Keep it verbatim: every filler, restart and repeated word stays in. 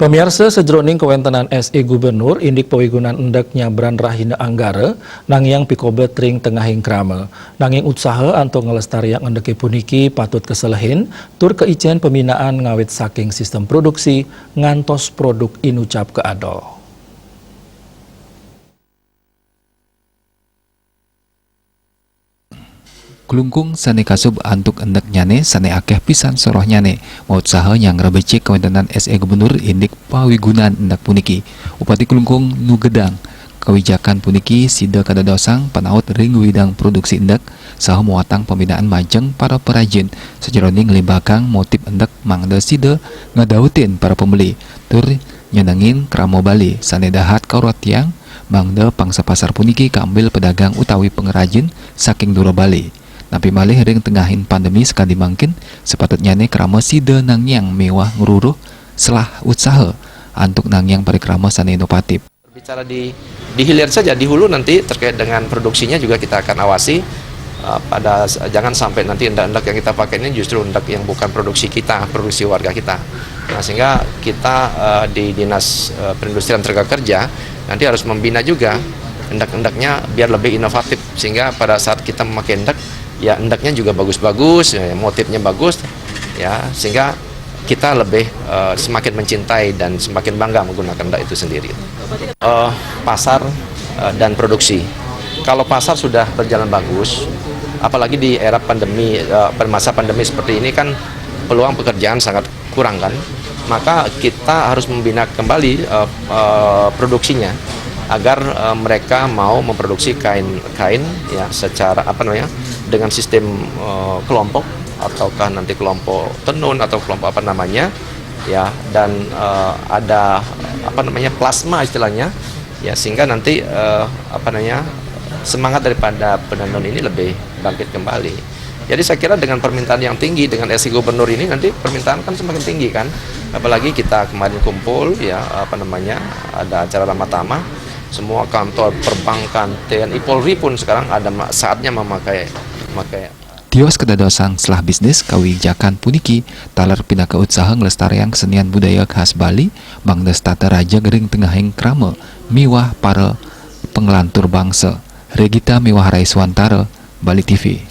Pamiarsa, sajeroning kawéntenan S E Gubernur indik pawigunan endek nyabran rahina Anggara, nanging pikobet ring tengahing krama. Nanging utsaha antuk nglestariang endeké puniki patut kaselehin, tur kaicén pembinaan ngawit saking sistem produksi ngantos produk inucap kaadol. Klungkung sané kasub antuk endeknyané sané akéh pisan sorohnyané, mautsaha nyanggra becik kawéntenan S E Gubernur indik pawigunan endek puniki. Upati Klungkung nugedang kawijakan puniki sida kadadosang panaut ring widang produksi endek, saha muatang pembinaan majeng para perajin sajeroning nglimbakang motif endek mangda sida ngadautin para pembeli, tur nyenengin krama Bali sané dahat kauratiang, mangda pangsa pasar puniki kaambil pedagang utawi pengrajin saking dura Bali. Napi malih ring tengahing pandemi sakadi mangkin, sapatutnyané krama sida nangiang miwah ngruruh selah utsaha antuk nangiang parikrama sané inovatif. Berbicara di di hilir saja, di hulu nanti terkait dengan produksinya juga kita akan awasi. Eh, pada s- jangan sampai nanti endek-endek yang kita pakai ini justru endek yang bukan produksi kita, produksi warga kita. Nah, sehingga kita eh, di Dinas eh, Perindustrian Tenaga Kerja nanti harus membina juga endek-endeknya biar lebih inovatif, sehingga pada saat kita memakai endek, ya, endeknya juga bagus-bagus, ya, motifnya bagus, ya, sehingga kita lebih eh, semakin mencintai dan semakin bangga menggunakan endek itu sendiri. Eh, pasar eh, dan produksi. Kalau pasar sudah berjalan bagus, apalagi di era pandemi, eh, pada masa pandemi seperti ini kan peluang pekerjaan sangat kurang kan, maka kita harus membina kembali eh, eh, produksinya agar eh, mereka mau memproduksi kain-kain, ya, secara, apa namanya, dengan sistem eh, kelompok, ataukah nanti kelompok tenun atau kelompok apa namanya, ya, dan eh, ada, apa namanya, plasma istilahnya, ya, sehingga nanti eh, apa namanya, semangat daripada penenun ini lebih bangkit kembali. Jadi saya kira dengan permintaan yang tinggi, dengan S E Gubernur ini, nanti permintaan kan semakin tinggi kan. Apalagi kita kemarin kumpul, ya, apa namanya, ada acara Ramadhan, semua kantor perbankan, T N I, Polri pun sekarang ada ma- saatnya memakai memakai Tios kadadosang selah bisnis kawijakan puniki taler pinaka utsaha nglestariang kesenian budaya khas Bali, mangda setata raja ring tengahing krama miwah para panglantur bangsa. Regita miwah Rai Suwantara, Bali T V.